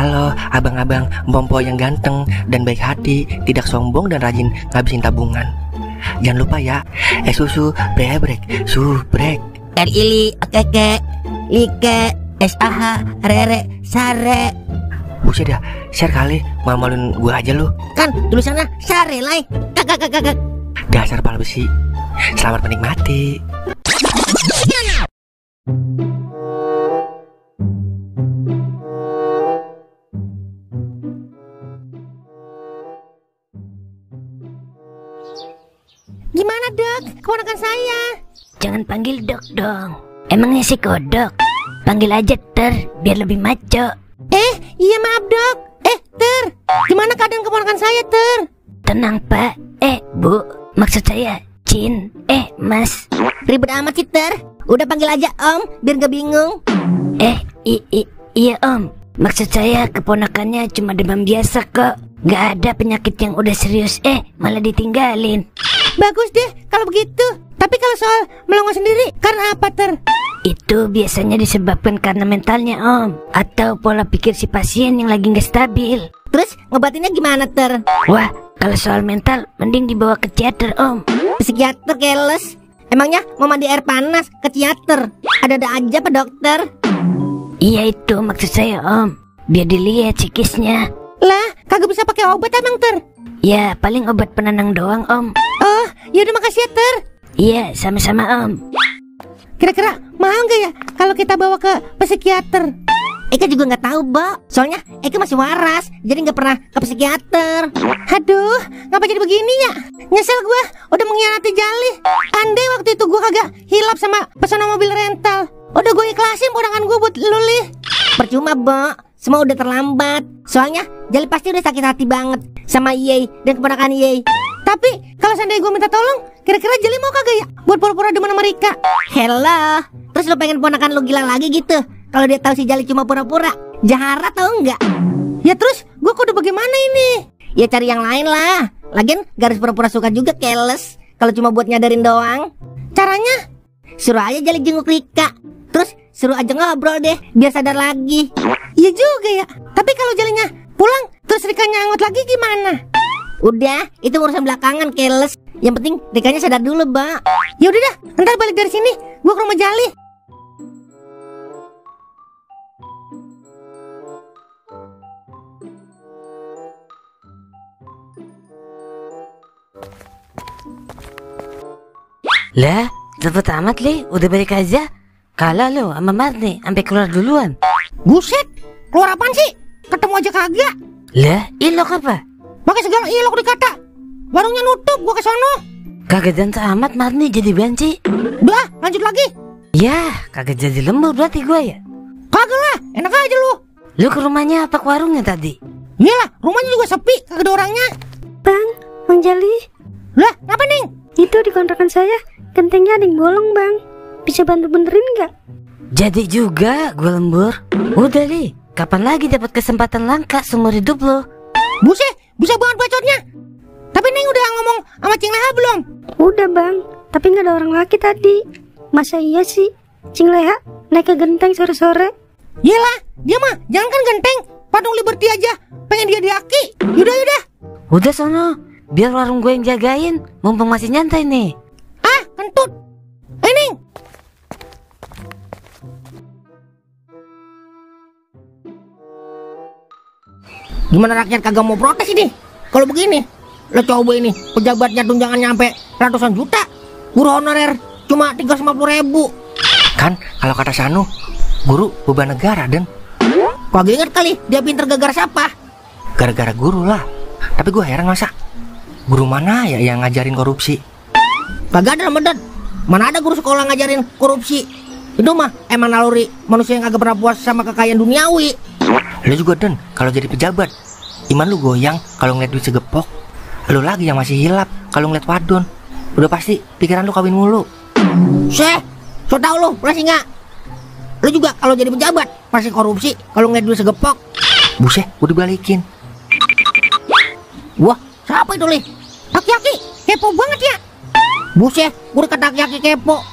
Halo abang-abang Mpompo yang ganteng dan baik hati, tidak sombong dan rajin ngabisin tabungan. Jangan lupa ya, susu brebrek, subrek. Ili, keke, like, SAH, rere, sare. Buset dah, share kali, malu-maluin gue aja lu. Kan tulisannya sare lai. Kakak. Dasar pala besi. Selamat menikmati. Gimana dok, keponakan saya? Jangan panggil dok dong. Emangnya si kodok? Panggil aja Ter, biar lebih maco. Iya maaf dok. Ter, gimana keadaan keponakan saya Ter? Tenang pak. Bu, maksud saya Cin. Mas. Ribet amat sih Ter. Udah panggil aja Om, biar gak bingung. Iya Om. Maksud saya keponakannya cuma demam biasa kok. Gak ada penyakit yang udah serius. Malah ditinggalin. Bagus deh kalau begitu. Tapi kalau soal melongo sendiri, karena apa Ter? Itu biasanya disebabkan karena mentalnya Om, atau pola pikir si pasien yang lagi gak stabil. Terus ngobatinnya gimana Ter? Wah, kalau soal mental mending dibawa ke teater Om. Psikiater keles. Emangnya mau mandi air panas ke teater? Ada-ada aja Pak Dokter. Iya itu maksud saya Om, biar dilihat psikisnya. Lah, kagak bisa pakai obat emang Ter? Ya paling obat penenang doang Om. Oh, yaudah makasih ya Ter. Iya sama-sama Om. Kira-kira mau gak ya kalau kita bawa ke psikiater? Eka juga gak tahu Mbak. Soalnya Eka masih waras, jadi gak pernah ke psikiater. Aduh, ngapa jadi begini ya? Nyesel gue udah mengkhianati Jali. Andai waktu itu gue kagak hilap sama pesona mobil rental, udah gue ikhlasin ponakan gue buat lulih. Percuma Mbak, semua udah terlambat. Soalnya Jali pasti udah sakit hati banget sama Yey dan keponakan Yey. Tapi kalau seandainya gue minta tolong, kira-kira Jali mau kagak ya buat pura-pura demen sama Rika? Hello. Terus lo pengen ponakan lo gila lagi gitu kalau dia tahu si Jali cuma pura-pura? Jahara tau enggak? Ya terus gue kudu bagaimana ini? Ya cari yang lain lah. Lagian garis pura-pura suka juga keles kalau cuma buat nyadarin doang. Caranya? Suruh aja Jali jenguk Rika. Terus suruh aja ngobrol deh biar sadar lagi. Iya juga ya. Tapi kalau Jalinya pulang terus Rikanya angot lagi gimana? Udah, itu urusan belakangan keles. Yang penting Rikanya sadar dulu, Mbak. Ya udah dah, ntar balik dari sini gua ke rumah Jali. Lah, cepet amat Li, udah balik aja. Kalah lo sama Marni, sampai keluar duluan. Buset, keluar apaan sih? Ketemu aja kagak. Lah, ilok apa? Pakai segala ilok dikata. Warungnya nutup, gua ke sono. Kagak jantan amat Marni jadi banci. Udah, lanjut lagi. Ya, kagak jadi lembur berarti gue ya. Kagak lah, enak aja lu. Lu ke rumahnya apa ke warungnya tadi? Iyalah, rumahnya juga sepi, kagak ada orangnya. Bang Jali. Lah, ngapa Ning? Itu di kontrakan saya, gentengnya ada yang bolong Bang. Bisa bantu benerin nggak? Jadi juga gue lembur. Udah Li, kapan lagi dapat kesempatan langka seumur hidup lo? Buset, bisa banget bacotnya. Tapi Ning udah ngomong sama Cing Leha belum? Udah Bang, tapi nggak ada orang laki tadi. Masa iya sih Cing Leha naik ke genteng sore-sore? Yelah, dia mah jangan kan genteng, patung Liberty aja pengen dia diaki. Yaudah. Udah sono, biar warung gue yang jagain, mumpung masih nyantai nih. Ah, kentut. Ning. Gimana rakyat kagak mau protes ini? Kalau begini, lo coba ini pejabatnya tunjangannya sampai ratusan juta, guru honorer cuma 350.000. Kan kalau kata Sanu, guru beban negara dan kagak inget kali dia pinter gara-gara siapa? Gara-gara guru lah. Tapi gue heran masa guru mana ya yang ngajarin korupsi? Kagak ada Medan. Mana ada guru sekolah ngajarin korupsi? Itu mah emang naluri manusia yang kagak pernah puas sama kekayaan duniawi. Lu juga Den, kalau jadi pejabat iman lu goyang kalau ngeliat duit segepok. Lu lagi yang masih hilap kalau ngeliat wadon. Udah pasti pikiran lu kawin mulu. So tau lu, masih nggak? Lu juga kalau jadi pejabat pasti korupsi kalau ngeliat duit segepok. Buset, gue dibalikin. Wah, siapa itu Li? Aki-aki, kepo banget ya. Buset, gue kata aki-aki kepo.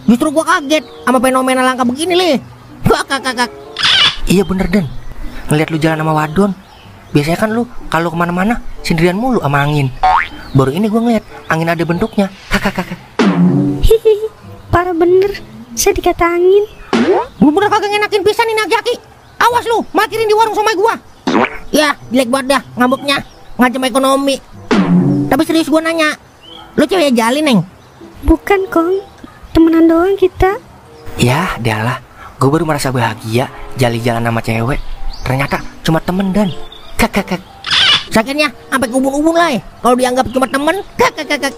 Justru gue kaget sama fenomena langka begini Li. Kakak. Iya bener Den. ngeliat lu jalan sama wadon. Biasanya kan lu kalau kemana-mana sendirian mulu sama angin. Baru ini gue ngeliat angin ada bentuknya. Kakak. Hihihi, parah bener. Saya dikata angin. Bener-bener kagak ngenakin pisan nih Nagyaki. Awas lu, makirin di warung somai gua. Ya, jelek banget dah ngambeknya. Ngancam ekonomi. Tapi serius gua nanya, lu cewek jalin, Neng? Bukan, Kong. Temenan doang kita. Ya, dialah. Gue baru merasa bahagia jalan sama cewek. Ternyata cuma temen dan kakak. Sakitnya sampai ubun-ubun lah ya. Kalau dianggap cuma temen, kakak.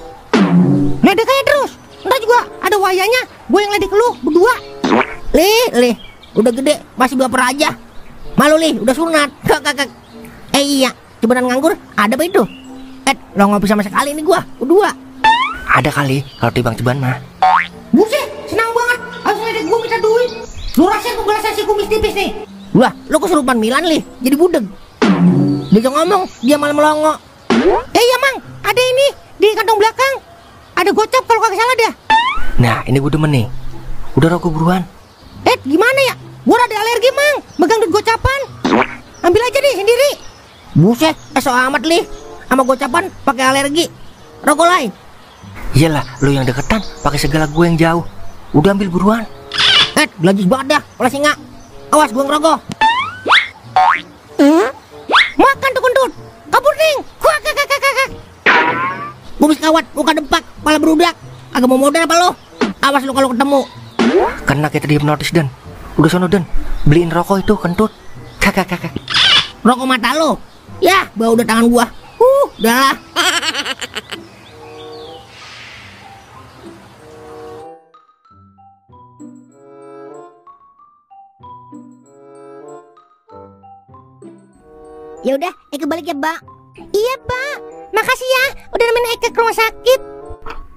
Ledek aja terus. Ntar juga ada wayanya gue yang ledek lu berdua. Lih, udah gede masih baper aja. Malu lih, udah sunat. Kakak. Iya, cepetan nganggur ada apa itu? Lo ngopi sama sekali nih gua, berdua. Ada kali kalau timbang ceban mah. Buset, senang banget. Harus ledek gue minta duit. Lu rasain pembalasan si kumis tipis nih. Wah, lu kesurupan Milan lih, jadi budeg. Dia ngomong, dia malah melongo. Iya Mang, ada ini di kantong belakang. Ada gocap kalau kagak salah dah. Nah, ini gue demen nih. Udah rokok buruan. Gimana ya? Gua ada alergi Mang, megang duit gocapan. Ambil aja deh sendiri. Buset, so amat lih. Sama gocapan pakai alergi. Rokok lain. Iyalah, lu yang deketan pakai segala gue yang jauh. Udah ambil buruan. Gelajis banget dah, oleh singa. Awas gue ngerokok. Makan tuh kentut. Kabur ning. Kakak. Kumis kawat, muka dempak, kepala berudak. Agak mau modal apa lo? Awas lu kalau ketemu. Kena kita dihipnotis dan. Udah sono dan, beliin rokok itu kentut. Kakak. Rokok mata lo. Ya, bau udah tangan gua. Udah. Ya udah, Eke balik ya, Mbak. Iya, Mbak. Makasih ya udah nemenin Eke ke rumah sakit.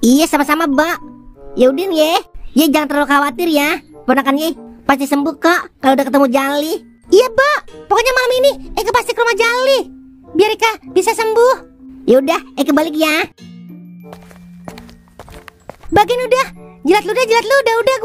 Iya, sama-sama, Mbak. Ya udah ya. Ya jangan terlalu khawatir ya. Ponakan Ye pasti sembuh kok kalau udah ketemu Jali. Iya, Mbak. Pokoknya malam ini Eke pasti ke rumah Jali. Biar Eka bisa sembuh. Ya udah, Eke balik ya. Bagian udah. Jilat lu, udah